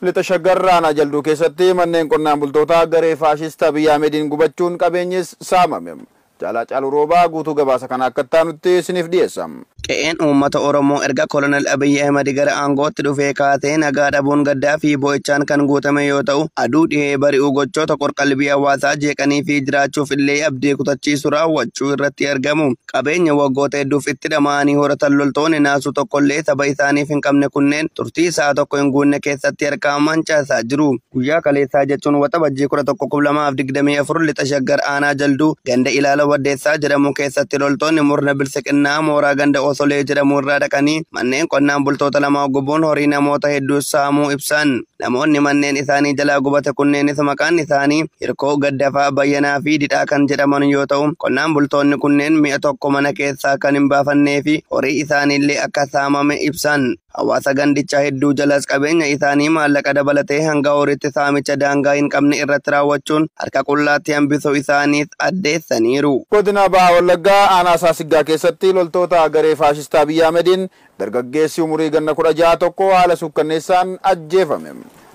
Lixa Shaggar aanaa Jalduu keessatti manneen qonnaan bultootaa garee faashistaa Abiyyi Ahmediin gubachuun qabeenyis saamame. Jaalaa Caaluu Roobaa guutuu gabaasa kana akka itti isiniif dhiyeessa. Qe'een uummata Oromoo erga Kolonel Abiyyi Ahmed gara aangootti dhufee kaasee nagaa dhabuun gaddaa fi boo'ichaan kan guutame yoo ta'u, aduu dhihee bari'uu gochoota qorqalbii hawaasaa jeeqanii fi jiraachuuf illee abdii kutachiisu raawwachuu irratti argamu. Qabeenya waggoota hedduuf itti dhama'anii horatan loltoonni naasuu tokkollee saba isaaniif hin qabne kunneen turtii isaa tokko hin guunne keessatti harkaa mancaasaa jiru. Guyyaa kaleessaa jechuun Waxabajjii 11,2024 Lixa Shaggar aanaa Jalduu ganda Ilaala Waddeessaa jedhamu keessatti loltoonni murna bilisiqinnaa mooraa ganda Osolee jedhamu irraa dhaqanii manneen qonnaan bultoota lama gubuun horii namoota hedduu saamuu ibsan. Namoonni manneen isaanii jalaa gubate kunneenis maqaan isaanii Hirkoo Gaddafaa, Bayyanaa fi Didhaa kan jedhaman yoo ta'u, qonnaan bultoonni kunneen mi'a tokko mana keessaa kan hin baafannee fi horii isaaniillee akka saamame ibsan. Hawaasa gandichaa hedduu jalas qabeenya isaanii maallaqa dabalatee hanga horiitti saamicha daangaa hin qabne irratti raawwachuun harka qullaatti hambisuu isaaniis addeessaniiru. Godina Baha Wallaggaa aanaa Saasiggaa keessatti loltoota garee faashistaa Abiyyi Ahmediin dargaggeessi umurii ganna 16 tokko haala suukkanneessaan ajjeefame.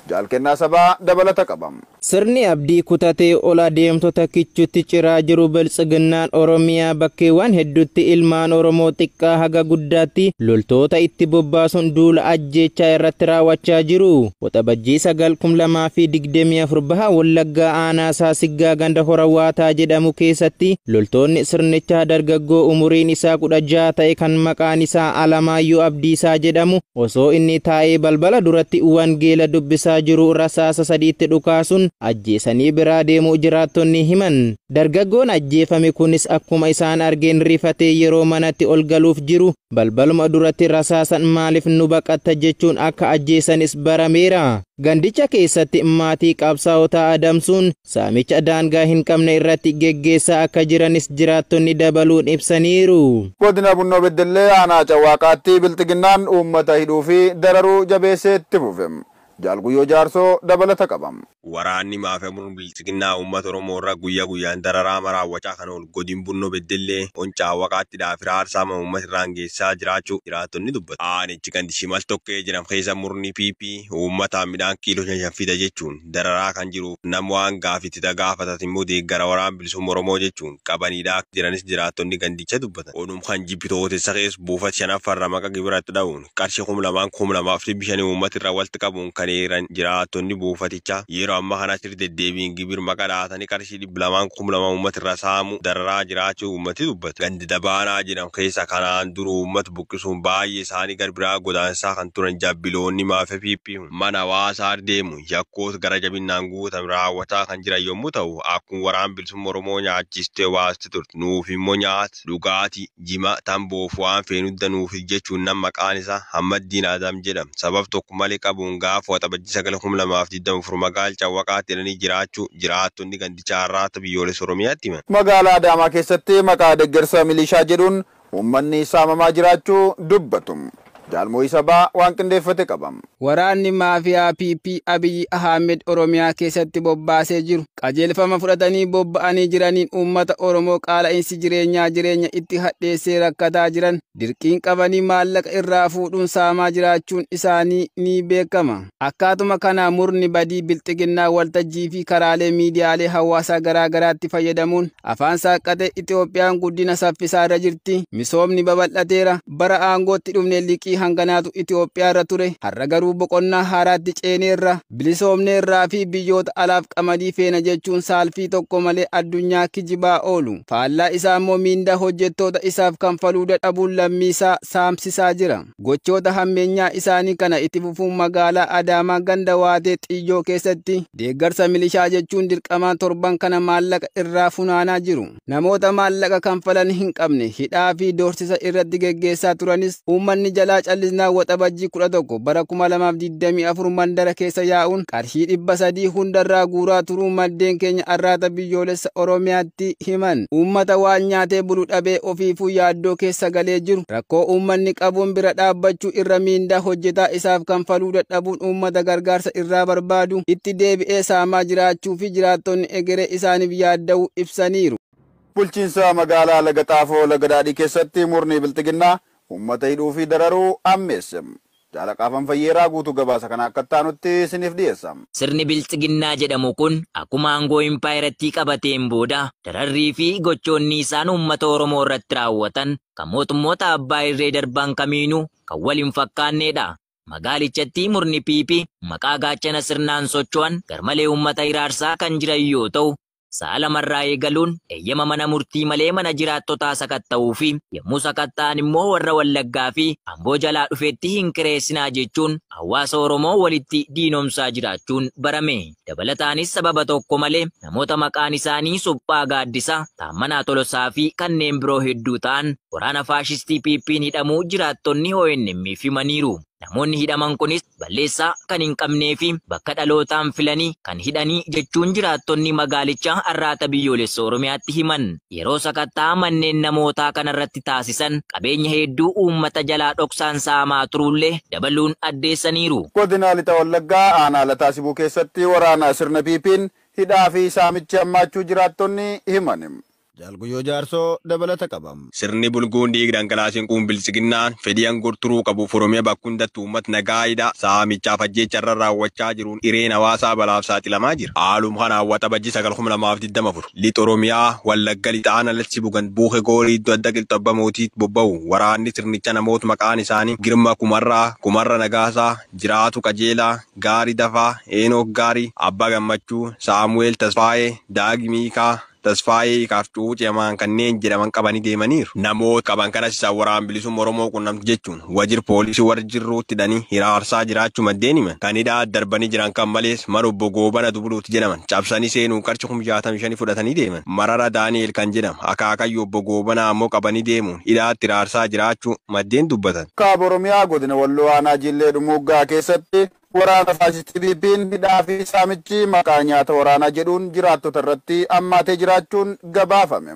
Jaalkennaa Sabaa dabalata qaba. Sirni abdii kutatee ol adeemtota kichutti ciraa jiru biltsiginnaan Oromiyaa bakkeewwan hedduutti ilmaan Oromoo xiqqaa haga guddaatti loltoota itti bobbaasuun duula ajjeechaa irratti raawwachaa jiru. Waxabajjii 9,2024 Baha Wallaggaa aanaa Saasiggaa ganda Horawaataa jedhamu keessatti loltoonni sirnichaa dargaggoo umuriin isaa 16 ta'e kan maqaan isaa Alamaayyoo Abdiisaa jedhamu osoo inni taa'ee balbala duratti wangeela dubbisaa jiru rasaasa sadiitti dhukaasuun ajjeesanii biraa deemuu jiraattonni himan. Dargaggoon ajjeefame kunis akkuma isaan argeen rifatee yeroo manatti ol galuuf jiru balbaluma duratti rasaasan maaliif nu baqatta jechuun akka ajjeesanis barameera. Gandicha keessatti maatii qabsaa'otaa adamsuun saamicha daangaa hin qabne irratti geggeessaa akka jiranis jiraattonni dabaluun ibsaniiru. Godina Bunnoo Beddellee aanaa Cawaaqaatti bilxiginnaan uummata hidhuu fi dararuu jabeessee itti fufe. Jaalguyyoo Jaarsoo dabalata qaba. Waraanni maafiyaa bilxiginnaa uummata Oromoo irra guyyaa guyyaan dararaa raawwachaa kan oolu godin Bunnoo Beddellee Oncaawaqaatti dhaafira aarsaa uummata irraan geessaa jiraachuu jiraattonni dubbatu. Aanichi gandi Shimal Tokkee jedhamu keessa murni PP uummataan midhaan kiiloo 5 fida jechuun dararaa kan jiruuf nama waan gaafitti gaafatat immoo deeggara waraana bilisummaa Oromoo jechuun qabaniidhaa jiranis jiraattonni gandicha dubbatan. Onum kan jibbitootessa keessa buufata shanaffarra maqa gibiratti dha'uun qarshii 2000 2500 uummata irraa walitti qabuun kan eeran jiraattonni buufatichaa yeroo amma kana sirri deddeebiin gibir maqa dhaatanii qarshii 200 2000 uummata irraa saamu dararaa jiraachuu uummati dubbata. Gandi Dabaanaa jedhamu keessa kanaan dura uummata buqqisuun baay'ee isaanii gara biraa godaansaa kan turan jabbiloonni maafiyaa PP mana hawaasaa deemu yakkoota gara jabinnaan guutame raawwataa kan jiran yommuu ta'u, akkuma waraana bilisummaa Oromoo nyaachistee waasti turte nuuf immoo nyaata dhugaatii jima tamboof waan feenu nuuf jechuun nama maqaan isaa Hammaddiin Adam jedhama. Sabab tokko malee qabuun gaafa Waxabajjii 9,2024 magaalaa Cawwaqaatti jedhanii jiraachuu jiraattonni gandichaa har'aata biyyoolessa Oromiyaatti himan. Magaalaa Adaamaa keessatti maqaa deeggarsa milishaa jedhuun uummanni saamamaa jiraachuu dubbatu. Jaalmoo Sabaa waan qindeeffate qaba. Waraanni maafiyaa PP Abiyyi Ahmed Oromiyaa keessatti bobbaasee jiru qajeelfama fudhatanii bobba'anii jiraniin uummata Oromoo qaala'insi jireenyaa jireenya itti hadheessee rakkataa jiran dirqiin qabanii maallaqa irraa fuudhuun saamaa jiraachuun isaanii ni beekama. Akkaatuma kanaa murni badii bilxiginnaa waltajjii fi karaalee miidiyaalee hawaasaa garaa garaatti fayyadamuun afaan saaqqatee Itoophiyaan guddina saffisaa irra jirti, misoomni babal'ateera, bara aangootti dhufne liqii hanganaatu Itoophiyaa irra ture, har'a garuu boqonnaa haaraatti ceeneerra, bilisoomneerraa fi biyyoota alaaf qamadii feena jechuun saalfii tokko malee addunyaa kijibaa oolu. Faallaa isaa immoo miindaa hojjettoota isaaf kanfaluu dadhabuun lammiisaa saamsisaa jira. Gochoota hammeenyaa isaanii kana itti fufuun magaalaa Adaamaa ganda Waatee Xiyyoo keessatti deeggarsa milishaa jechuun dirqamaan torban kana maallaqa irraa funaanaa jiru. Namoota maallaqa kanfalan hin qabne hidhaa fi doorsisa irratti geggeessaa turanis uummanni jalaa callisnaa Waxabajjii 11 bara 2024 mandara keessa yaa'uun qarshii 300 hundarraa guuraa turuu maddeen keenya arraata biyyoolessa Oromiyaatti himan. Uummata waan nyaatee bulu dhabee ofiifuu yaaddoo keessa galee jiru rakkoo uummanni qabuun bira dhaabbachuu irra miindaa hojjetaa isaaf kanfaluu dadhabuun uummata gargaarsa irraa barbaadu itti deebi'ee saamaa jiraachuu fi jiraattonni egeree isaaniif yaadda'uu ibsaniiru. Bulchiinsa magaalaa Laga Xaafoo Laga Daadhii keessatti murni bilxiginnaa uummata hidhuu fi dararuu ammeesse. Jaalaqaafan Fayyeeraa guutuu gabaasa kana akka taanutti isiniif dhiyeessa. Sirni biltsiginnaa jedhamu kun akkuma aangoo impaayirattii qabateen booda dararrii fi gochoonni isaan uummata Oromoo irratti raawwatan kan mootummoota abbaa irree darban kamiinuu kan wal hin fakkaannedha. Magaalichatti murni PP maqaa gaachana sirnaan socho'an garmalee uummata iraarsaa kan jiran yoo ta'u, sa'a lamarraa eegaluun eeyyama mana murtii malee mana jiraattotaa sakatta'uu fi yommuu sakatta'an immoo warra Wallaggaa fi Amboo jalaa dhufeetti hin kireessinaa jechuun hawaasa Oromoo walitti diinomsaa jiraachuun barame. Dabalataanis sababa tokko malee namoota maqaan isaanii Suphaa Gaaddisaa, Taammanaa Tolosaa fi kanneen biroo hedduu ta'an waraana faashistii PP'n hidhamuu jiraattonni ONM himaniiru. Namoonni hidhaman kunis balleessaa kan hin qabnee fi bakka dhalootaan filanii kan hidhanii jechuun jiraattonni magaalichaa Arraata Biyyoolessa Oromiyaatti himan. Yeroo sakattaa manneen namootaa kanarratti taasisan qabeenya hedduu uummata jalaa dhoksaan saamaa turuullee dabaluun addeessaniiru. Godina Lixa Wallaggaa aanaa Lataa Sibuu keessatti waraana sirna PP'n hidhaa fi saamichi hammaachuu jiraattonni himan. Jaalguyyoo Jaarsoo dabalata qaba. Sirni bulguun dhiig dhangalaaseen kun biltsiginnaan fedhii aangoo turuu qabuuf Oromiyaa bakka hundattuu uummata nagaa hidhaa saamichaaf ajjeecha irra raawwachaa jiruun hireen hawaasaa balaaf saaxilamaa jira. Haaluma kanaan Waxabajjii 9,2024 Lixa Oromiyaa Wallagga Lixaan alatti bugan buuke goorii iddoo adda qilxabba mootiitti bobba'u waraanni sirnicha namoota maqaan isaanii Girma Kumarraa, Kumarra Nagaasaa, Jiraatu Qajeelaa, Gaarii Dafaa, Eenook Gaarii, Abbaa Gammachuu, Saamu'eel Tasfaayee, Daagi Miikaa, Tasfaayee Hiikaaf Cuucemaan kanneen jedhaman qabanii deemaniiru. Namoota qaban kanas isaan waraan bilisummaa Oromoo qunnamtu jechuun wajjir poolisii warra jirruutti hidhanii hiraarsaa jiraachuu maddeen himan. Kan hidhaa darbanii jiran kan malees mana obbo Goobana Dubuluutti jedhaman cabsanii seenuun qarshii 65,000 fudhatanii deeman. Marara Daani'el kan jedhamu akaakayyuu obbo Goobanaa ammoo qabanii deemuun hidhaatti hiraarsaa jiraachuu maddeen dubbatan. Kaaba Oromiyaa godina Walloo aanaa Jillee Dhumuggaa keessatti waraana faashistii PP'n hidhaa fi saamichi maqaa nyaata waraanaa jedhuun jiraattota irratti hammaatee jiraachuun gabaafame.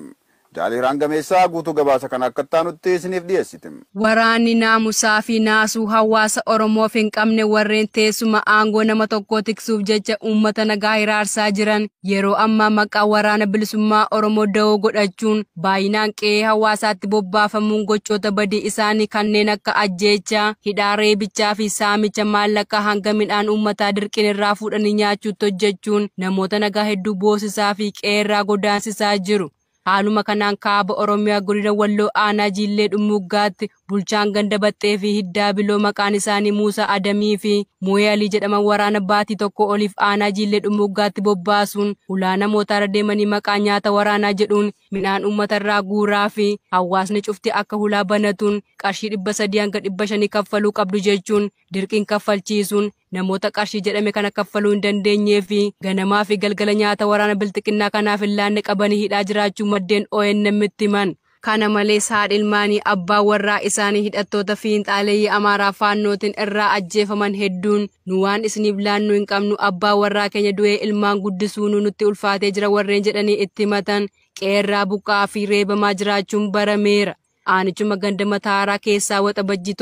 Jaaliiraan Gameessaa guutuu gabaasa kana akka taanutti isiniif dhiyeessiti. Waraanni naamusaa fi naasuu hawaasa Oromoof hin qabne warreen teessuma aangoo nama tokkoo tiksuuf jecha uummata nagaa hiraarsaa jiran yeroo ammaa maqaa waraana bilisummaa Oromoo da'oo godhachuun baay'inaan qe'ee hawaasaatti bobbaafamuun gochoota badii isaanii kanneen akka ajjeechaa, hidhaa, reebichaa fi saamicha maallaqaa hanga midhaan uummataa dirqin irraa fuudhanii nyaachuutti hojjechuun namoota nagaa hedduu boosisaa fi qe'ee irraa godaansisaa jiru. Haaluma kanaan kaaba Oromiyaa godina Walloo aanaa Jillee Dhumuggaatti bulchaan ganda Baxxee fi Hiddaa Biloo maqaan isaanii Muusaa Adamii fi Mooyee Alii jedhaman waraana baatii tokko oliif aanaa Jillee Dhumuggaatti bobbaasuun ulaa namootaarra deemanii maqaa nyaata waraanaa jedhuun midhaan uummatarraa guuraa fi hawaasni cufti akka hulaa banatuun qarshii 300 hanga 500 kaffaluu qabdu jechuun dirqiin kaffalchiisuun namoota qarshii jedhame kana kaffaluu hin dandeenyee fi ganamaa fi galgala nyaata waraana bilxiqinnaa kanaaf hin laanne qabanii hidhaa jiraachuu maddeen ONM itti himan. Kana malees haadha ilmaanii abbaa warraa isaanii hidhattoota fiinxaaleeyyii Amaaraa faannootiin irraa ajjeefaman hedduun nu waan isiniif laannu hin qabnu abbaa warraa keenya du'ee ilmaan guddisuu nutti ulfaatee jira warreen jedhanii itti himatan qeerraa buqqaa fi reebamaa jiraachuun barameera. Aanichuma ganda Mataaraa keessaa Waxabajjii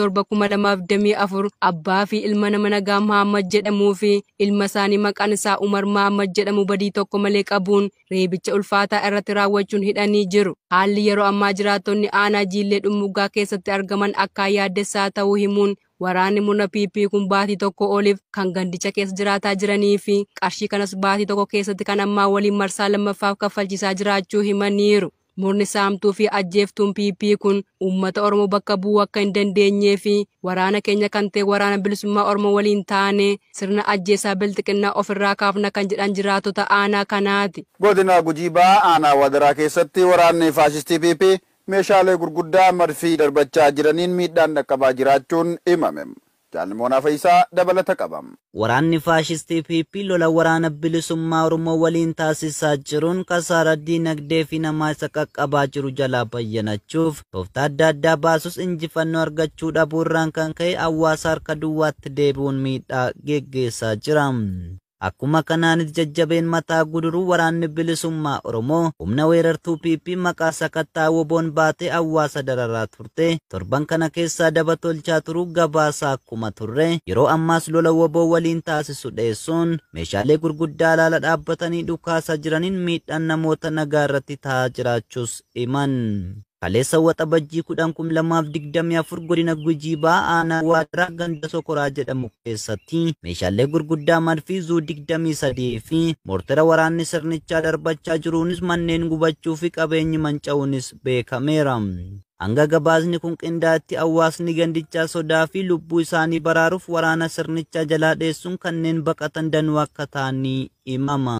7,2024 abbaa fi ilma nama nagaa Mahammad jedhamuu fi ilma isaanii maqaan isaa Umar Mahammad jedhamu badii tokko malee qabuun reebicha ulfaataa irratti raawwachuun hidhanii jiru. Haalli yeroo ammaa jiraattonni aanaa Jillee Dhumuggaa keessatti argaman akka yaaddessaa ta'uu himuun waraanni murna PP kun baatii tokko oliif kan gandicha keessa jiraataa jiranii fi qarshii kanas baatii tokko keessatti kan ammaa waliin marsaa lammaffaaf kaffalchiisaa jiraachuu himaniiru. Murni saamtuu fi ajjeeftuun PP kun uummata Oromoo bakka bu'uu akka hin dandeenyee fi waraana keenya kan ta'e waraana bilisummaa Oromoo waliin taane sirna ajjeesaa bilxiqinnaa ofirraa kaafna kan jedhan jiraattota aanaa kanaati. Godina Gujii Bahaa aanaa Wadaraa keessatti waraanni faashistii PP meeshaalee gurguddaa marfii darbachaa jiraniin miidhaan dhaqqabaa jiraachuun himame. Jaalimoonaa Fayyisaa dabalata qaba. Waraanni faashistii PP lola waraana bilisummaa Oromoo waliin taasisaa jiruun kasaara diinagdee fi namaa isa qaqqabaa jiru jalaa bayyanachuuf tooftaa adda addaa baasus injifannoo argachuu dhabuu irraan kan ka'e hawaasa harka duwwaatti deebi'uun miidhaa geggeessaa jira. Akkuma kanaanis jajjabeen mataa guduruu waraanni bilisummaa Oromoo humna weerartuu PP maqaa sakattaa woboon baatee hawaasa dararaa turte torban kana keessaa daba tolchaa turuu gabaasaa akkuma turre yeroo ammaas lola woboo waliin taasisu dheessuun meeshaalee gurguddaa alaala dhaabbatanii dhukaasaa jiraniin miidhaan namoota nagaa irratti ta'aa jiraachuus himan. Kaleessa Waxabajjii 10,2024 godina Gujii Bahaa aanaa Waadaraa ganda Sokoraa jedhamu keessatti meeshaalee gurguddaa marfii zuu 23 fi moortara waraanni sirnichaa darbachaa jiruunis manneen gubachuu fi qabeenyi manca'uunis beekameera. Hanga gabaasni kun qindaa'etti hawaasni gandichaa sodaa fi lubbuu isaanii baraaruuf waraana sirnichaa jalaa dheessuun kanneen baqatan danuu akka ta'an ni himama.